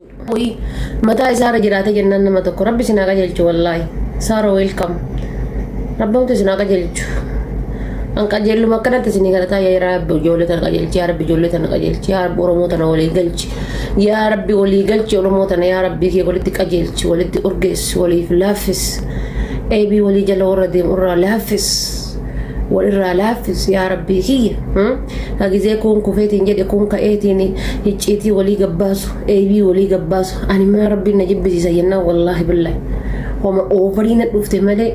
Wayii mataa isaarra jiraate jennaan nama tokko rabbi isin haa qajeelchu wallaahi saaroo welcome rabbamtu isin haa qajeelchu an qajeelluma akkanatti isinii kadhataa yaa rabbi ijoollee tana qajeelchi yaa rabbi ijoollee tana qajeelchi yaa rabbi oromoo tana walii galchi yaa rabbi walii galchi oromoo tana yaa rabbi kee walitti qajeelchi walitti urgeessi waliif laaffis eebii walii jala warra deemu irraa laaffis walirraa laaffis yaa rabbii kiyya ka gizee kuun kufeetiin jedhe kuun ka'eetiin hicciitii walii gabbaasu eebii walii gabbaasu ani maa rabbiin na jibbisiisa jennaan wallaahi billaahi homa oovarii na dhufte malee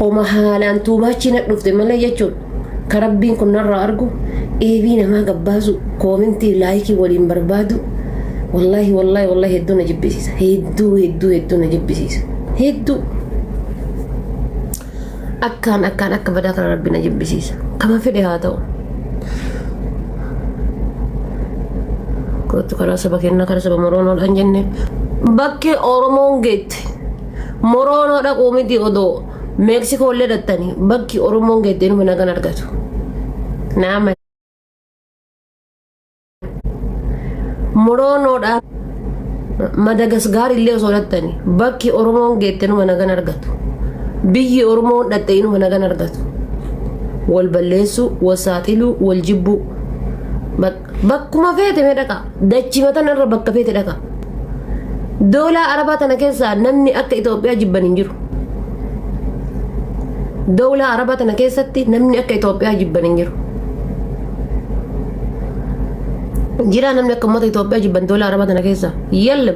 homa haalaan tuumaachii na dhufte malee jechuun ka rabbiin kun narraa argu eebii namaa gabbaasu koomentii laayikii waliin barbaadu wallaahi wallaahi wallaahi hedduu na jibbisiisa hedduu hedduu hedduu na jibbisiisa hedduu. Akkaan akkaan akka badaa kana rabbi na jibbisiisa. Kama fedhe haa ta'u. Kootu karaa saba kennaa karaa saba moroonoodhaan jenne bakkee Oromoon geette moroonoo dhaquu miti odoo Meeksikoo illee dhattanii bakki Oromoon geette inuma nagan argatu. Naama Moroonoodhaa Madagasgaar illee osoo dhattani bakki Oromoon geette numa nagan argatu. Biyyi Oromoon dhatte inuma nagan argatu. Wal balleessuu, wal saaxiluu, wal jibbuu. Bakkuma feete mee dhaqa. Dachii matan irra bakka feete dhaqa. Doolaa Arabaa tana keessaa namni akka Itoophiyaa jibban hin jiru. Dowlaa Arabaa tana keessatti namni akka Itoophiyaa jibban hin jiru. Jiraa namni akka uummata Itoophiyaa jibban dowlaa Arabaa tana keessa? Yallem.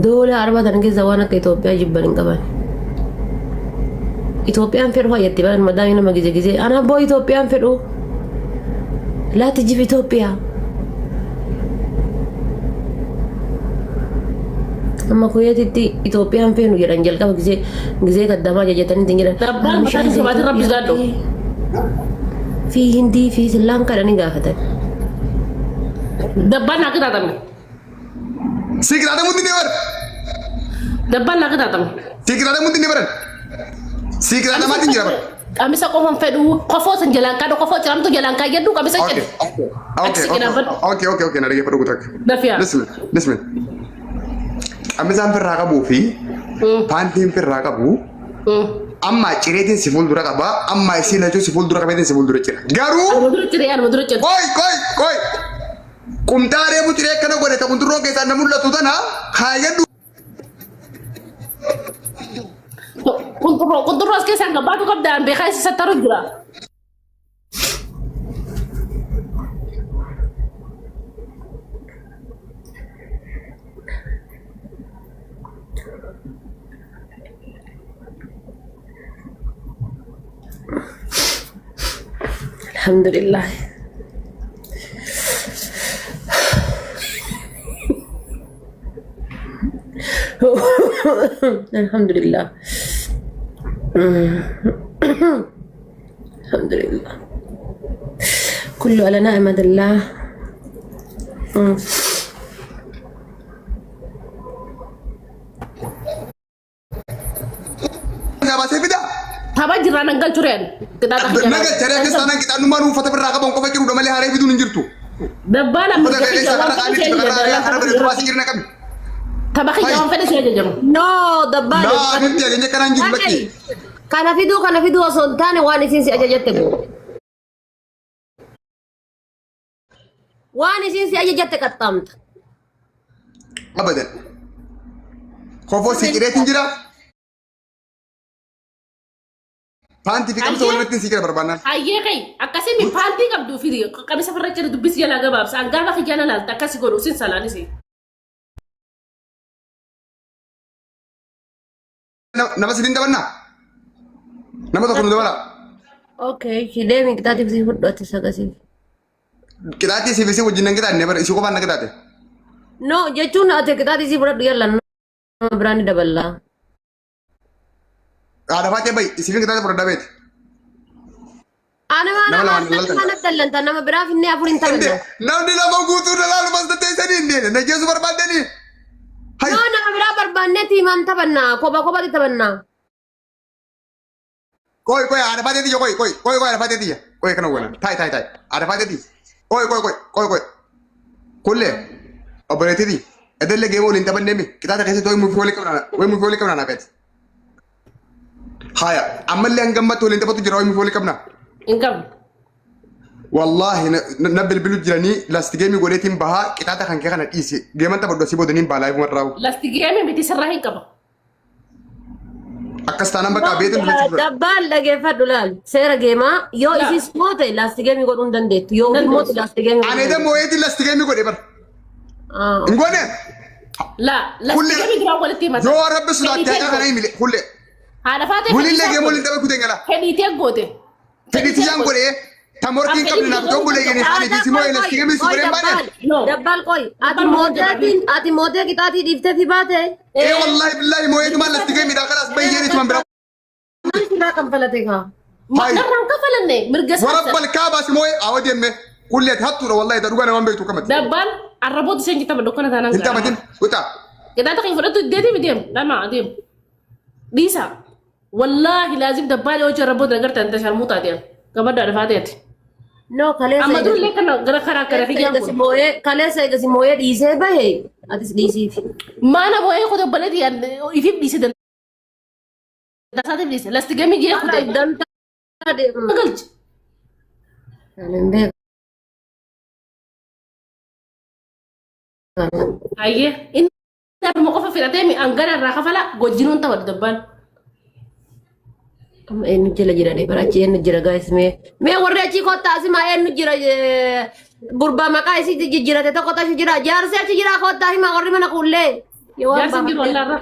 Dowlaa Arabaa tana keessa waan akka Itoophiyaa jibban hin qaban. Itoophiyaan fedhu fayyatti baran madaamii nama gize gize ana boo Itoophiyaan fedhu. Laati jib Itoophiyaa. Amma Kuweetitti Itoophiyaan feenu jedhan jalqaba gisee gisee kaddamaa jajatanii ittiin jedhan. Dabbaan mataa keessa baatiin rabbi sodaadhu. Fi Hindii fi Sillaankaa jedhanii gaafatan. Dabbaan naa qixaaxame. Si qixaaxamuu didee bar. Dabbaan naa qixaaxame. Si qixaaxamuu didee baran. Si qixaaxamaatiin jira bar. Qamisa qofan fedhu kofoo san jalaan kaadhu kofoo ciramtu jalaan kaayyadhu qamisa Okay. jedhu. Okay. Achi qinaafadhu. Okay, okay, okay. Na dhaggeeffadhu kutakka. Dafiyaa. Listen, listen. Qamisaan firraa qabuu fi paantiin firraa qabu amma cireetiin si fuuldura qaba amma isii lachuu si fuuldura qabeetiin si fuuldura cira. Garuu Anuma dura ciree anuma dura cire. qoy qoy qoy qumxaa reefu ciree akkana godhe ta qunxurroon keessaan na mul'atu tana kaayyadhu. Qunxurroo qunxurroo as keessaan gabbaatu qabdaan beekaa isa sattaru jira. Alhamdulillah. Alhamdulillah. الحمد لله كله على نعمة الله. Naa baasee fidaa. Tapha jirraa nan galchu reen. Qixaaxa Na galcha ree keessaa nan qixaannummaan uffata birraa qaban qofa jirudha malee haree fiduun hin jirtu. Dabbaa lama Uffata mirga keessaa kiyya karra waan qaanii fedhe si karra ajajamu. haree karra baasee jirna qabi. Tapha kiyya waan fedhe si ajajamu. No, dabbaa Laa nuti ajaja kanaan jiru lakki. Kana fiduu kana fiduu osoo hin taane waan isiin si ajajatte godhu. Waan isiin si ajajatte qaxxaamta. Abadan. Kofoo si cireetiin jira. Paantii fi qamisa walirratti si cira barbaannaan. Hayyee kai akkasii mi paantii qabduu fi qamisa farra cire dubbisi jalaa gabaabsa. Gaafa kiyya na laalta akkasi godhu sin salaanis. Nama sitiin taphannaa? Nama tokko nu dabala. Okay, deemi qixaaxiif si fudhu ati sagasiif. Qixaaxii siif isii wajjin nan qixaanne bara isii qofaan na qixaaxe. No, jechuun ati qixaaxii si fudhadhu yalla nama biraan ni daballa. Haadha faatee bayi isiifin qixaaxii fudhadhaa beeti. Ana Nama lamaan hin laltan. mana dallanta nama biraaf inni afur hin Inde taphanna. namni lama guutuu na laalu bas tatteessanii inde na jeesu barbaaddanii. Hay No, nama biraa barbaannee tiimaan taphanna. Kopha kophatti taphanna. qoy qoy haadha faatee tiyya qoy qoy qoy qoy haadha faatee tiyya qoy kana wala taay taay taay haadha faatee tiyya qoy qoy qoy qoy qoy kullee Obboleettiti edellee geema waliin taphanneemi qixaaxa keessatti wayii muufii walii qabna wayii muufii walii qabna naaf ati. Haya ammallee hanga ammatti waliin taphatu jira wayii muufii walii qabna. Hin qabnu. Wallaahi na bilbilu jiranii lasti geemii godheetiin bahaa qixaaxa kan kee kana dhiisi geeman taphadhu asii booda niin baha laayif marraawu. Lasti geemii miti sirraa hin qaba. Akkas taanaan bakka beetiin dubbachuu fudhadha. Dabbaal dhageeffadhu laal. Seera geemaa yoo Laa. isis moote laasti geemii godhuu hin dandeettu. Yoo ofii moote laasti geemii godhuu Ani hin edda moo'eetiin lasti geemii godhe bara. dandeettu. Hin goone. Laa lasti Kullee- geemii duraan walitti himatan. Yoo rabbi sodaatee haqa kana himile hullee. Haadha faatee Hulillee geema waliin tapha kuteen gala. Fedhiitee goote. Fedhi tiyyaan godhee ta morkiin qabne naaf ta'u bulee gani ani fi simoo lasti geemii si godheen baane. No. Dabbaal qoy. Ati Dabbaal mooteetiin ati mootee qixaatii dhiiftee fi baate. Ee wallaahi billaahi moo'eetumaan lasti geemiidhaa kalaas bayyeen itumaan bira. Maal sirraa kanfalate kaa? Hayi. Narraan kafalanne mirga Warabba alkaabaa si moo'ee awwa deemme kullee ati hattuudha wallaahi ta dhugaa namaan beektu kamati. Dabbaan arraboota isheen jitta dukkana taanaan. Hin taphatin utaa. Qixaaxa kan fudhattu deetii mi deemu lama deemu. Dhiisa. Wallaahi laazim dabbaan yoo jira booda agartan tasharmuu taateen. Gamaddaa dhafaa ta'eeti. No kaleessa. Amma durillee kana gara karaa kana fiyyaan Eegasi kun. moo'ee kaleessa eegasi moo'ee dhiisee bahe atis dhiisiif. Maana boo'ee kutee obboleetti ifiif dhiise dandasaatiif dhiise. Lasti gamii jee kutee. Dantaa deemu. Galchi. Ani hin beeku. Ayyee inni harma qofa filatee mi angara irraa kafala gojjinuun taphatu dabbaan. Amma eenyu jala jiranii bara achi eenyu jira guys mee mee warri achii kottaa asimaa eenyu jira gurbaa maqaa isii jijjiirate tokko tashi jira jaarsi achi jira kottaa himaa warri mana kuullee. Yoo waan Jaarsi hin jiru baafadhe wallaarra.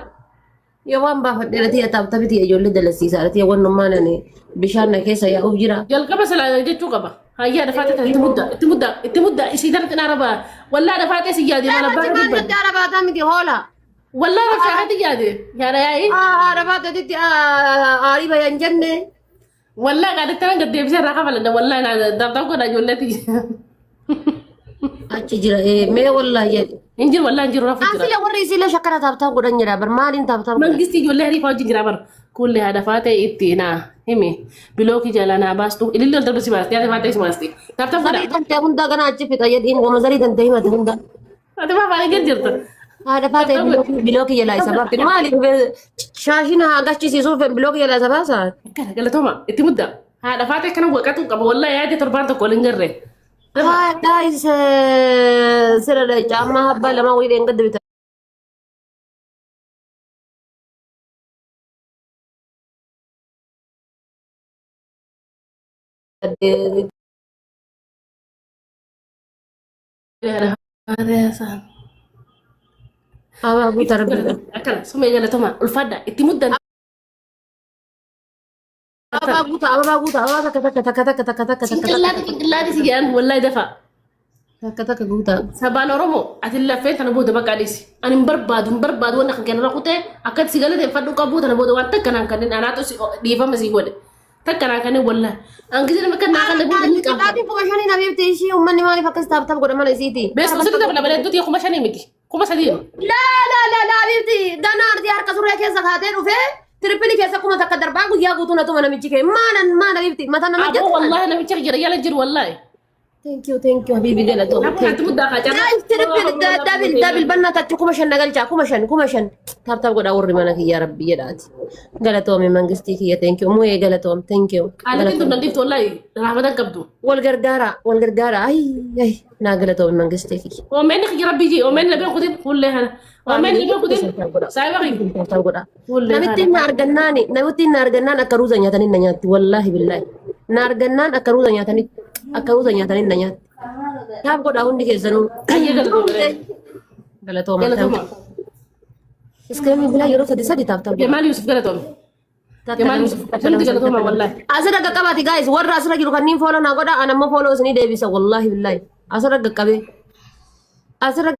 yoo waan baafadhe irratti taphtaphiti ijoollee dalasiisaa irratti wannummaan ani bishaan na keessa yaa'uuf jira. Jalqaba silaa jechuu qaba. Hayyaa dafaatee itti mudda itti mudda itti mudda isii tana xinaa raba wallaa dafaatee si yaade maal abbaa Maal dubban. nutti arabaataa miti hoola. Wallaa rafshaakatti yaade yaada yaa'ii. Arabaateetitti aarii bayan jenne. Wallaa qaalitti nan gad deebisee irraa kafaladha wallaa naa dabtaa godha ijoolleetti. Achi jira mee wallaahi jedhe. Hin jiru wallaa hin jiru rafu jira. Asila warri isiillee shakkara taaptaa godhan jira bar maaliin taaptaa godhan? Mangisti ijoollee hariifaa wajjin jira bara. Kullee haadha faatee itti naa himi. Bilookii jala naa baastu. Ililli ol darbu si baasti. Haadha faatee si baasti. Taaptaa godha. Zarii tantee hundaa gana achi fixa jedhiin wama zarii tantee himate hundaa. Ati maa faana gad jirta. Haadha faatee bilookii jalaa isa baafte maaliif shaashiin haa gachisiisuuf bilookii jalaa isa baasaa? Akkana galatooma itti mudda. Haadha faatee kana waqatu qaba wallaahi yaade torbaan tokko waliin garre. Haadha isa sirra caammaa abbaa lamaa wayii dheengadda bita. Haadha faatee haasa'an. Abaa guutaa rabbi. Akkana sumee galatooma ulfaadha itti muddan. Ababaa guutaa ababaa guutaa ababaa takka takka takka takka takka takka takka Cinqillaati cinqillaati si jedhan wallaahi dafa. takka takka guutaa. Sabaan Oromoo ati laffee tana booda bakka dhiisi. Ani hin barbaadu hin barbaadu wanna kan kennan kutee akkatti si galateeffadhu qabu tana booda waan takka naan kanneen anaatu si dhiifama si godhe. Takka naan kanneen wallaahi. Angisi nama kan naa kan booda ni qaba. Qixaatiin 5,000 habiibti ishii uummanni maaliif akkas taap taap godha mana isiiti. Beesku sitti dabala balee duuti 5,000 miti. 3,000. Laa laa laa laa habiibti ganaa artii harka surree keessa kaatee dhufee tirippilii keessa 1,000 darbaa guyyaa guutuu na tuma namichi kee maalan maal habiibti mataa nama Aboo jettu. wallaahi namicha jira yala jiru wallaahi. Thank you thank you habiibi galatoo. Namni ati muddaa kaa carraa. Guys triple double double banna tachu 5,000 nagalcha 5,000 5,000 tap tap godha warri mana kiyya rabbi jedhaati. Galatoome mangistii kiyya thank you mu'ee galatoom thank you. Qaalitiin tun dandeettu wallaahi raafatan qabdu. Wal gargaara wal gargaara ay ay naa galatoome mangistii kiyya. Oomeen kiyya rabbi jee oomeen labeen kutin hullee kana. Oomeen labeen kutin saayiba kiyya. Tap tap godha. Hullee kana. Namittiin na argannaani namittiin na argannaan akka ruuza nyaatanii na nyaatti wallaahi billaahi. Na argannaan akka ruuza nyaatanii akka ruuza nyaatanii na nyaatti. Tap godha hundi keessanuu. Ayyee galatoome. Galatooma. Galatooma. Iskiriinii biraa yeroo sadi sadi tap tap godha. Jamaal Yusuf galatoome. Jamaal Yusuf hundi galatooma wallaahi. Asirra qaqqabaati guys warra asirra jiru kanneen fooloo naa godha ana immoo fooloo isinii deebisa wallaahi billaahi asirra qaqqabee asirra.